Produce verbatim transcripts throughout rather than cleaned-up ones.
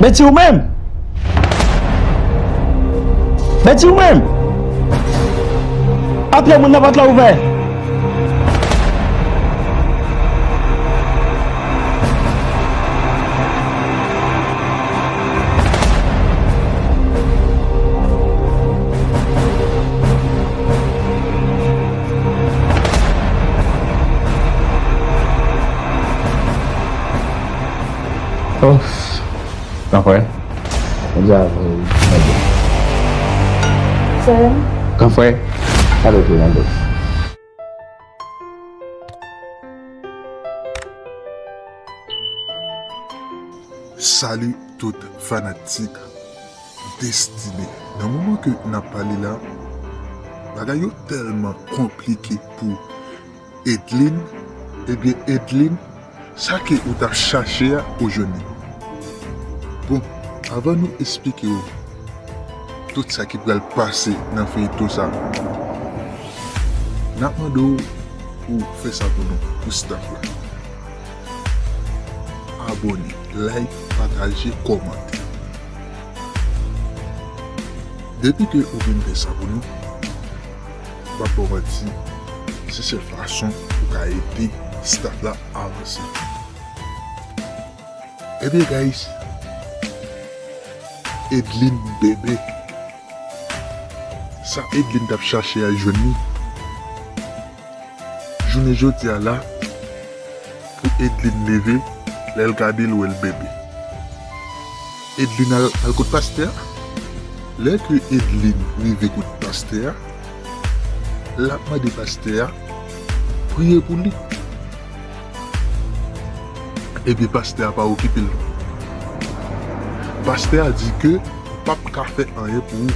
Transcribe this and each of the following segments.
Betty, ou menm? Betty, ou menm? Apre moun nan, pòt la ouvè. Oh, gran frè. Bondye avè w, Fernando. Sè m. Gran frè. Alo, Fernando. Salut tout fanatik Destine. Nan moman ke n ap pale la, bagay yo tèlman konplike pou Edline. Ebyen, Edline, sa ke ou t ap chache a, ou jwenn li. Bon, avan nou esplike w tout sa ki pral pase nan feyton sa, n ap mande w pou w fè sa pou nou, pou staff la. Abòne, like, pataje, kòmante. Depi ke ou vin fè sa pou nou, m p ap ba w manti, se sèl fason ou ka ede staff la avanse. Ebyen, guys, Edline bebe. Sa Edline t ap chache a, jwenn li. Jounen jodi a la, pou Edline leve, lè l gade, l wè l bebe. Edline al, al kot pastè a. Lè ke Edline rive kot pastè a, l ap mande pastè a priye pou li. Ebyen, pastè a pa okipe l. Pastè a di ke l p ap ka fè anyen pou ou,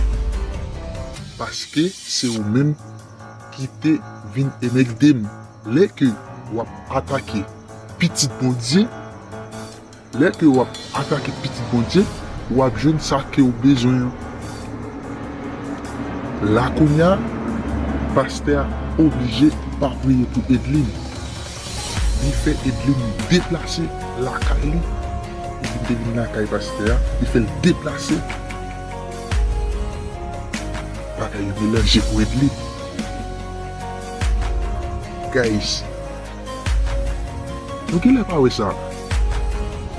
paske se ou menm ki te vin enègde m. Lè ke w ap atake pitit Bondye, lè ke w ap atake pitit Bondye, w ap jwenn sa ke w bezwen an. La kounye a, pastè a oblije pa priye pou Edline. Li fè Edline deplase lakay li. Edline te vin lakay pastè a, li fè l deplase. Bagay yo melanje pou Edline. Guys, nou genlè pa wè sa.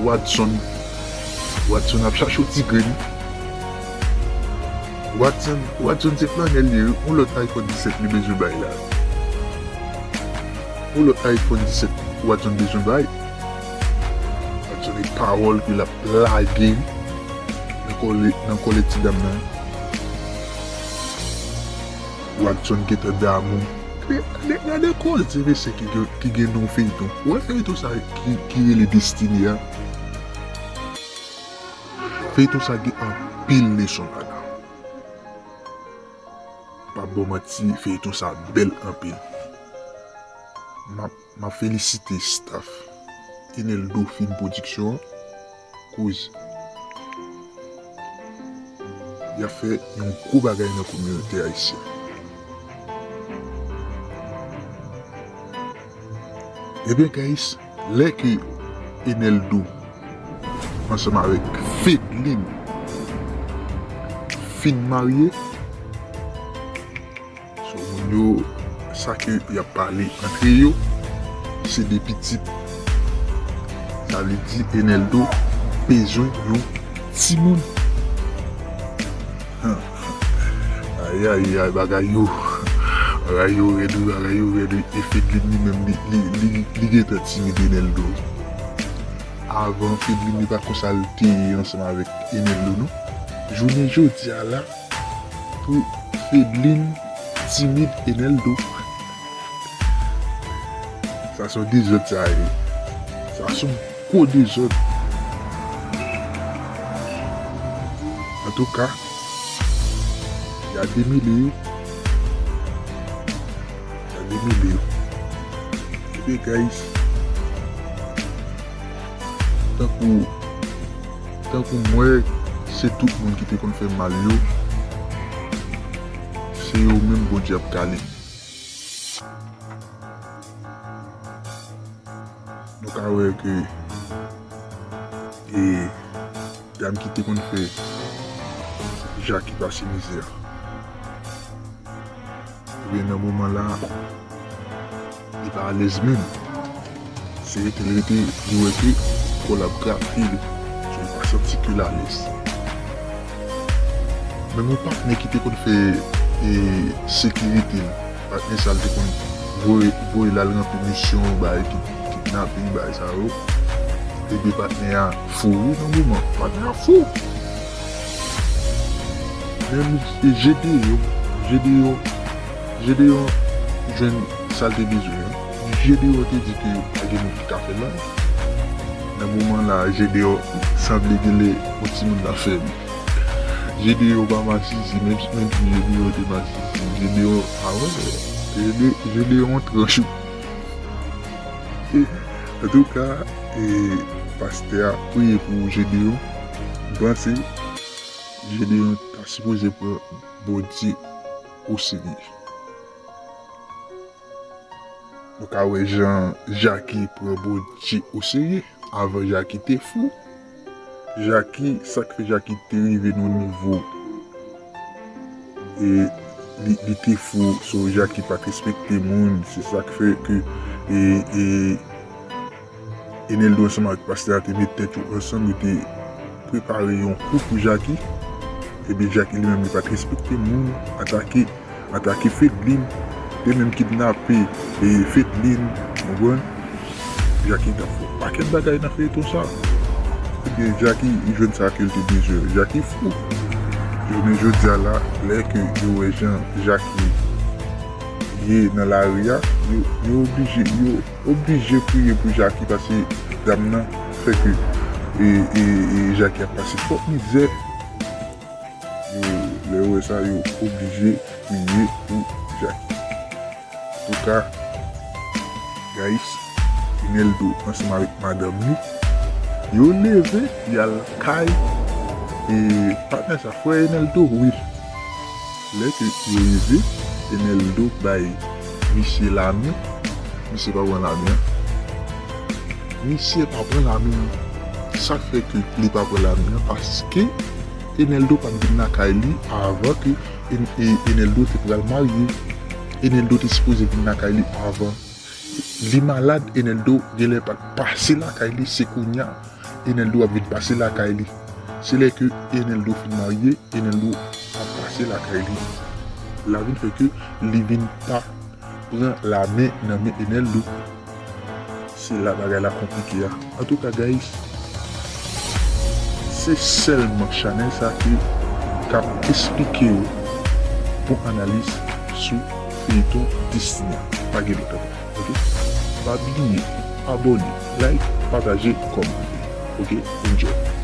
Wadson, Wadson ap chache yon ti grenn. Wadson, Wadson se flannè l ye, wi. Yon lòt iPhone disèt li bezwen bay la. Yon lòt iPhone disèt Wadson bezwen bay. Wadson, e pawòl ke l ap lage nan kòlè, nan kòlè ti dam nan. Wadson gentan damou. Gade, gade, gade koze mesye ki gen, ki gen nan feyton. Ou wè feyton sa ki, ki rele Destiny a? Feyton sa gen anpil leson ladan. M p ap ba w manti, feyton sa bèl anpil. M ap M ap felisite staff Eneldo Film Production an, koz y ap fè yon gwo bagay nan kominote ayisyen. Ebyen, guys, lè ke Eneldo ansanm avèk Fedline fin marye, So, moun yo, sa ke y ap pale antre yo, se de pitit. Sa vle di Eneldo bezwen yon timoun. Ayayay, bagay yo, bagay yo rèd wi, bagay yo rèd wi. E Fedline li menm, li, li, li, li gentan timid Eneldo. Avan Fedline, li pa konsa l te ye ansanm avèk Eneldo, non. Jounen jodi a la, pou Fedline timid Eneldo. Sa se yon dezòd sa ye. Sa se yon gwo dezòd. Antouka, y a demele yo. Y a demele yo. Ebyen, guys, tankou Tankou m wè, se tout moun ki te konn fè mal yo, se yo menm Bondye ap kale. Nou ka wè ke, e, Dam ki te konn fè Jackie pase mizè a. Ebyen, nan moman la, li pa alèz menm. Se rete l rete, li wè ke kò l ap grape li. So, li pa santi ke l alèz. Menm yon patnè ki te konn fè, e, sekirite l, patnè sa l te konn voye, voye l al ranpli misyon, bay ki, kidnaping, bay sa yo. Ebyen, patnè a fou, wi, nan moman. Patnè a fou. Menm Jedeyon, Jedeyon, Jedeyon jwenn sa l te bezwen an. Jedeyon te di ke pa gen moun ki ka fè l la. Nan moman la, Jedeyon sanble genlè yon timoun la fè li. Jedeyon pa masizi, menm, menm si Jedeyon te masizi. Jedeyon, a wè, Jede-, Jedeyon tranch. Antouka, e, pastè a priye pou Jedeyon. M panse Jedeyon ta sipoze pran Bondye oserye. Nou ka wè jan Jackie pran Bondye oserye. Avan, Jackie te fou. Jackie, sa k fè Jackie te rive nan nivo, e, li, li te fou, so Jackie pa t respekte moun, se sa k fè ke, e, e, Eneldo ansanm avèk pastè a te met tèt yo ansanm, yo te prepare yon kou pou Jackie. Ebyen, Jackie li menm, li pa t respekte moun, atake, atake Fedlin, te menm kidnape, e, Fedlin, konprann? Jackie t ap fè yon pakèt bagay nan feyton sa. Ebyen, Jackie jwenn sa ke l te bezwen. Jackie fou. Jounen jodi a la, lè ke yo wè jan Jackie ye nan lari a, yo, yo oblije, yo oblije priye pou Jackie, paske dam nan fè ke, e, e, e Jackie ap pase twòp mizè. Yo, lè yo wè sa, yo oblije priye pou Jackie. Antouka, guys, Eneldo ansanm avèk madanm li, yo leve, y al kay, e, patnè sa, frè Eneldo, wi. Lè ke yo rive, Eneldo bay misye lamen, misye pa pran lamen an. Misye pa pran lamen an. Sa k fè ke li pa pran lamen an, paske Eneldo pa t vin lakay li avan ke En-, e-, Eneldo te pral marye. Eneldo te sipoze vin lakay li avan. Li malad, Eneldo genlè pa t pase lakay li, se kounye a Eneldo ap vin pase lakay li. Se lè ke Eneldo fin marye, Eneldo ap pase lakay li. La vin fè ke li vin pa pran lamen nan men Eneldo. Se la bagay la konplike a. Antouka, guys, se sèlman chanèl sa ki k ap esplike w bon analiz sou feyton Destiny a. Pa gen lòt ankò. Ok? Pa bliye abòne, like, pataje, kòmante. Ok? Enjoy.